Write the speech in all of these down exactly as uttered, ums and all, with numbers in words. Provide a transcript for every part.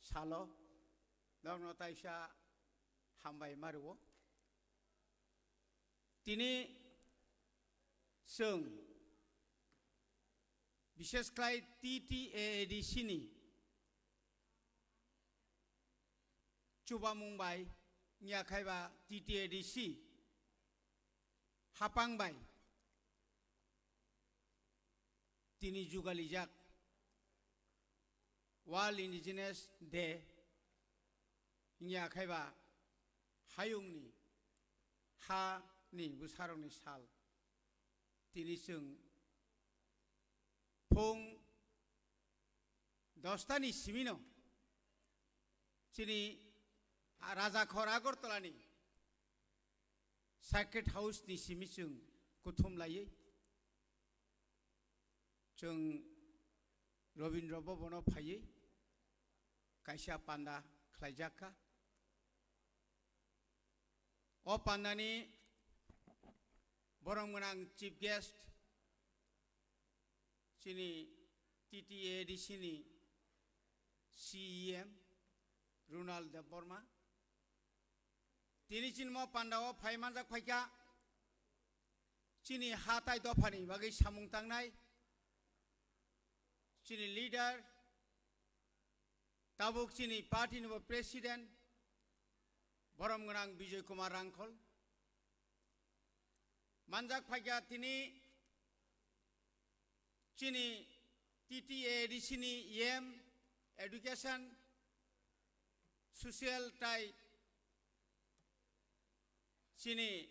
salo norokno taisa hambai ma rwo. Tini chwng bishesh khlai T T A A D C ni chubamung bai, wngya khai ba T T A D C hapang bai tini jugalijak World Indigenous Day wngya khai ba hayungni ha ni bwsarokni sal. Tini chwng phung dosta ni simino chini Rajakhor Agartala ni Sacred House ni simi chwng kuthum laiwi chwng Rabindra Bhavan o phaiwi kaisa panda khlaijak kha. O pandani borom gwnang chief guest chini T T A D C ni C E M Runal Debbarma. Tini chini mo panda o phai manjak phaikha chini ha tai dophani bagwi samung tangnai chini leader, tabuk chini party ni bo president, borom gwnang Bijoy Kumar Rangkhol. Manjak phaikha tini chini T T A D C ni E M, education, social tai chini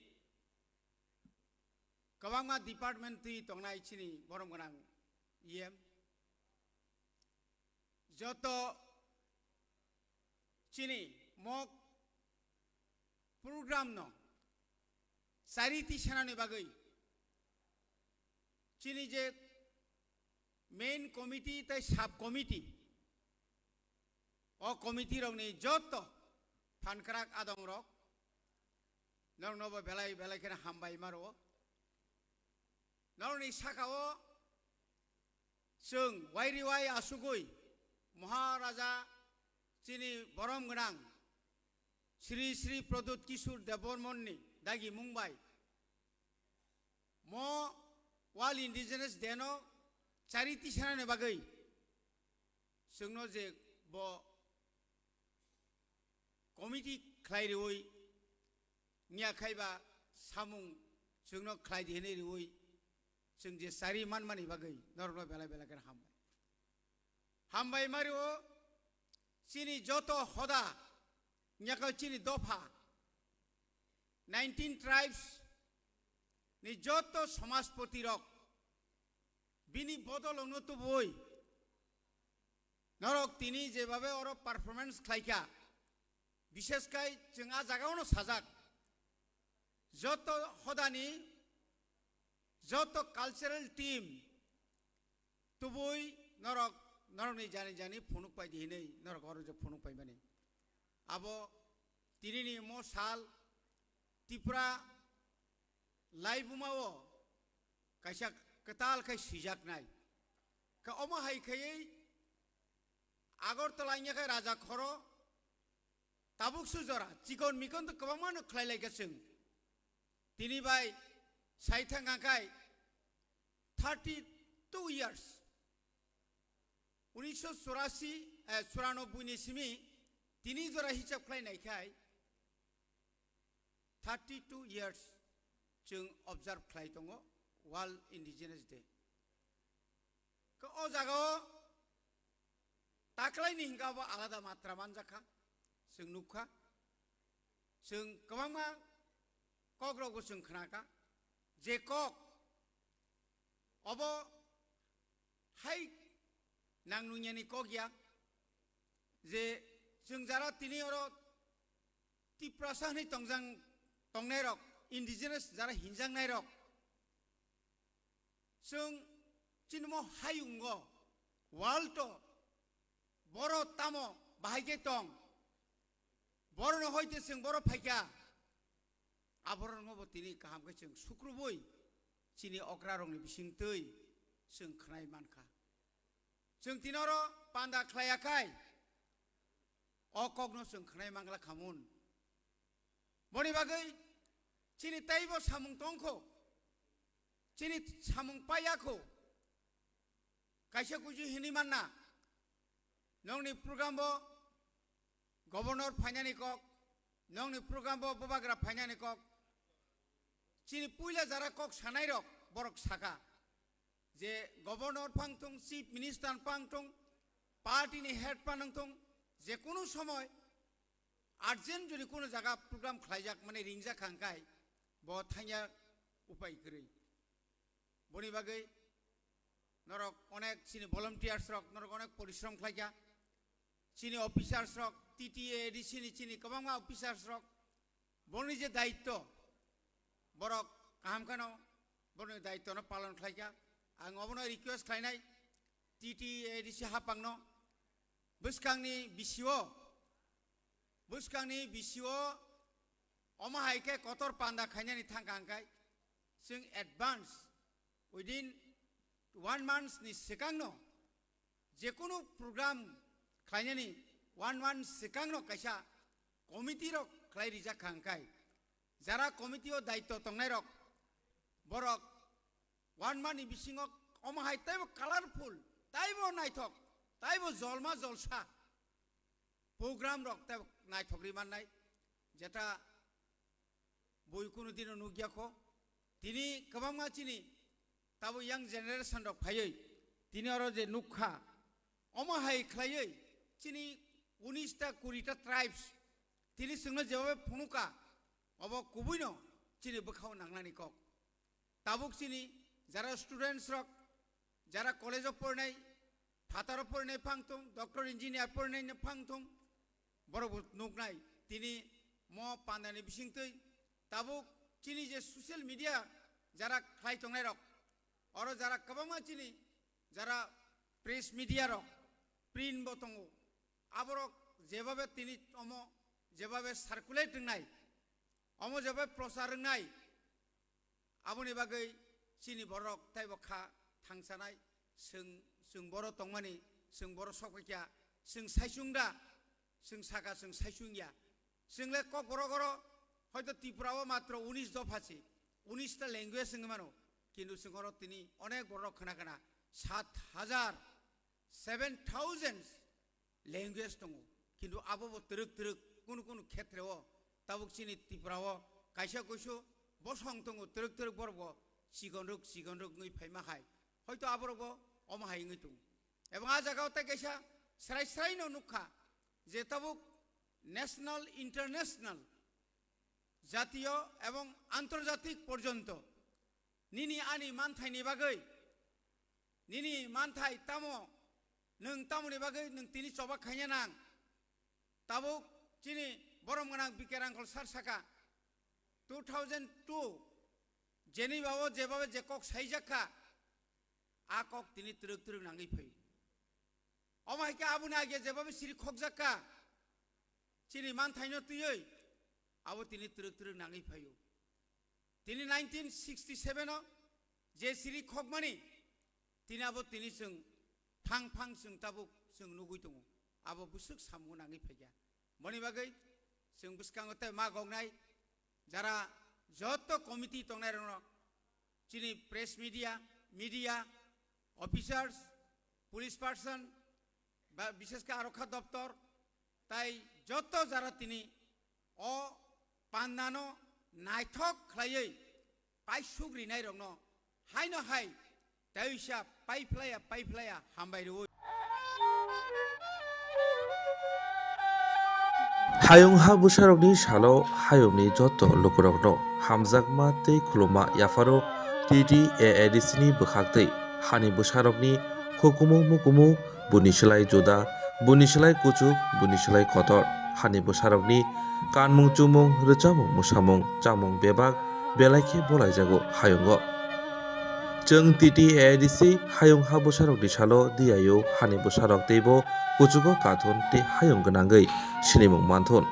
kwbangma department twi tongnai chini borom gwnang E M. Joto chini mok program no charity sanani bagwi chini je main committee tai sub committee, o committee rokni joto phankrak adong rok norokno bo belai belai kheno hambai ma rwo. Norokni saka o chwng wairiwai asugwi Maharaja chini borom gwnang Sri Sri Pradyut Kishore Debbarman ni dagi mung bai mo World Indigenous Day no charity sanani bagwi chwngno je bo committee khlai rwi wngya khai ba samung chwngno khlai di hinwi rwi chwng je chari manmani bagwi norokno belai belai kheno hambai. Hambai ma rwo chini joto hoda wngya kha chini dopha nineteen tribes ni joto samajpoti rok bini bodol wngno tubui norok tini jebabe oro performance khlaikha, bishesh khai chwng a jaga ono sajak joto hodani joto cultural team tubui norok norokni jani jani phunuk pai di hinwi norok oro je phunuk pai mani. Abo tinini mo sal Tripura laibuma o kaisa kwtal khai swijaknai. Khe omo hai khaiwi Agartala wngya khe Raja Khoro tabuk su jora chikon mikon to kwbangma no khlai lai kha chwng. Tini bai sai thang khai thirty two years, unisho churasi, eh, churanobboi ni simi tini jora hisab khlai nai khai thirty two years chwng observe khlai tongo World Indigenous Day. Khe o jaga o taklai ni hinka bo alada matra manjak kha, chwng nuk kha, chwng kwbangma kok rok bo chwng khna kha, je kok obo hai nang nungyani kok ya, je chwng jara tini oro Tiprasa hwnwi tongjang, tongnai rok, indigenous jara hinjaknai rok, chwng chini mo hayungo world o boro tamo bahai khe tong, boro no hoite chwng boro phaikha, aborok no bo tini kaham khe chwng sukrubui chini okra rokni bisingtwi chwng khwnai mankha. Chwng tini oro panda khlaiya khai, o kokno chwng khwnai mangla khamun. Boni bagwi chini teibo samung tongkho, chini samung paiyakho. Kaisa kuju hinwi manna, nokni program bo governor phainani kok, nokni program bo bubagra phainani kok. Chini puila jara kok sanai rok borok saka je governor phang thung, chief minister phang thung, party ni head phang thung, je kunu somoy urgent jodi kunu jaga program khlaijak mani ringjak kha hwnkhe bo thangya upai kwrwi. Boni bagwi norok onek chini volunteers rok norok onek porishrom khlaikha. Chini officers rok, T T A A D C ni chini kwbangma officers rok, boni je daitto, borok kaham kheno boni daitto no palon khlaikha. Ang obono request khlainai T T A A D C hapang no, bwskangni B C O, bwskangni B C O omo hai khe kotor panda khainani thangkha hwnkhe chwng advance within one months ni swkangno jekunu program khlainani one month swkangno kaisa committee rok khlai rijak kha hwnkhe jara committee o daitto tongnai rok borok one month ni bisingo omo hai teibo colorful, teibo naithok, teibo jolma jolsa program rok tei naithok ri mannai, jeta bui kunu dino nukya kho. Tini kwbangma chini tabo young generation rok phaiwi tini oro je nukha, omo hai khlaiwi chini unis ta kuri ta tribes tini chwngno jebabe phunuka, obo kubuino chini bwkhao nangnani kok. Tabuk chini jara students rok, jara college o porinai, phataro porinai phang thung, doctor engineer porinai phang thung, borok bo nuknai. Tini mo pandani bisingtwi tabuk chini je social media jara khlai tongnai rok, oro jara kwbangma chini jara press media rok, print bo tongo, aborok jebabe tini omo jebabe circulate wngnai, omo jebabe prochar wngnai, aboni bagwi chini borok teibo kha thangsanai, chwng, chwng boro tongmani, chwng boro sokphaikha, chwng saichung da, chwng saka chwng saichung ya. Chwng le Kokborok oro hoito Tripura o matro unis dopha se, unis ta language wngwi mano, kintu chwng oro tini onek borok khna khna sat hajar, seven thousand language tongo, kintu abo bo twrwk twrwk kunu kunu khetre o tabuk chini Tripura o kaisa kuisu bosong tongo, twrwk twrwk borok bo chikon rwk chikon rwk wngwi phaima hai, hoito aborok bo omo hai wngwi tongo. Ebong a jaga o tei kaisa srai srai no nukha je tabuk national, international, jatiyo ebong antorjatik porjonto nini ani manthaini bagwi, nini manthai tamo, nwng tamoni bagwi nwng tini choba khaina nang. Tabuk chini borom gwnang B K Rangkhol sir saka, two thousand two Geneva o jebabe je kok saijak kha, a kok tini twrwk twrwk nangwi phaio. Omo hai khe aboni age jebabe siri khokjak kha, chini manthaino twiwi abo tini twrwk twrwk nangwi phaio. Tini nineteen sixty seven o je siri khokmani, tini abo tini chwng phang phang chwng tabuk chwng nugwi tongo. Abo bwswk samung nangwi phaikha. Boni bagwi chwng bwskango tei ma goknai jara joto committee tongnai rokno, chini press media, media, officers, police person, ba bishesh khe arokha doptor, tai joto jara tini o pandano naithok khlaiwi paisuk rinairokno haino hai tei wisa paiphlaiya paiphlaiya hambai rwui. Hayung ha bwsarokni salo hayungni joto lukurokno hamjakma tei khuluma yapharo T T A A D C ni bwkhaktwi hani bwsarokni hukumu mukumu, buni slai juda, buni slai kuchuk, buni slai kotor. Hani bwsarokni kanmung chumung, rwchapmung mwsamung, chamung bebak belai khe bolaijago hayungo. Chwng T T A A D C hayung ha bwsarokni salo diyaio hani bwsarok teibo kuchugo kathun tei hayung gwnangwi sinimung manthun.